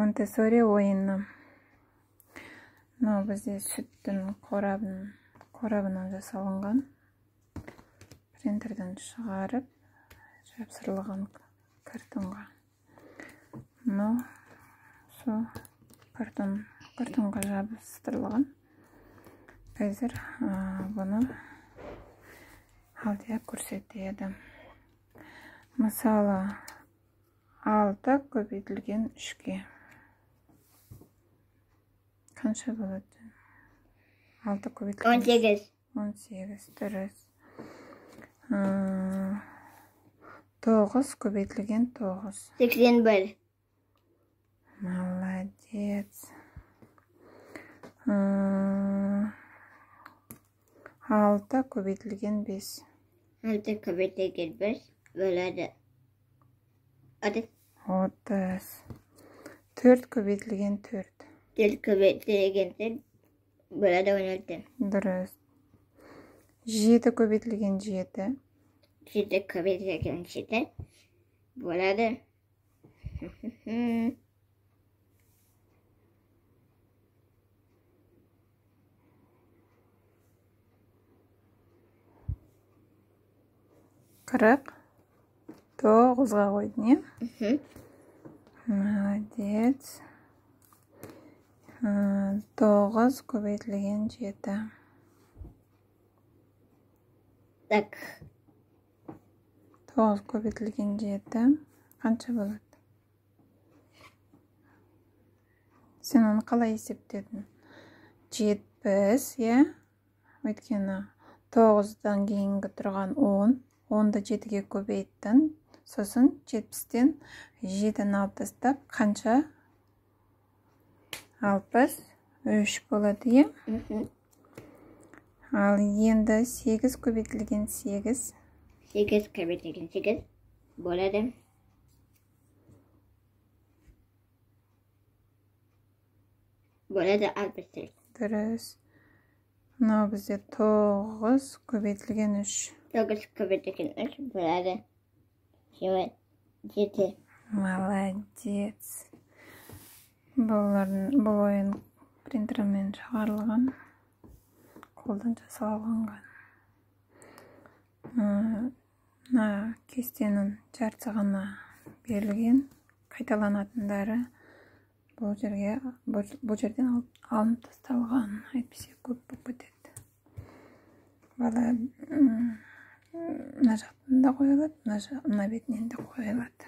Монтессори ойыны. Мынау бізде сүттің қорабынан жасалынған. Принтерден шығарып жапсырылған картонға. Мынау сол картонға жабыстырылған. Қазір бұны Алдия көрсетеді. Мысалы, 6 көбейтілген 3-ке. Қанша болады? 6 көбейтілген 18. 18, дұрыс. 9 көбейтілген 9. 81. Молодец. 6 көбейтілген 5. 6 көбейтілген 5 болады 30. 30. 4 көбейтілген 4. 4 көбейтілген 4 болады 16. Дұрыс. 7 көбейтілген 7. 7 көбейтілген 7 болады 49-ға қойдың, иә? Молодец. 9 көбейтілген 7. Так. 9 көбейтілген 7 қанша болады? Сен оны қалай есептедің? 70, иә? Өйткені 9-дан кейінгі тұрған 10. 10-ды 7-ге көбейттің. Сосын 70-тен 7-ні алып тастап, қанша? 63 болады, иә? Ал енді 8 көбейтілген 8. 8 көбейтілген 8 болады 64. Дұрыс. Мынау бізде 9 көбейтілген 3. 9 көбейтілген 3 болады 27. Молодец. Бұл ойын принтермен шығарылған, қолдан жасалынған. Мына кестенің жартысы ғана берілген, қайталанатындары бұл жерден алынып тасталған, әйтпесе көп болып кетеді. Бала мына жақтан да қоя алады, мына бетінен де қоя алады.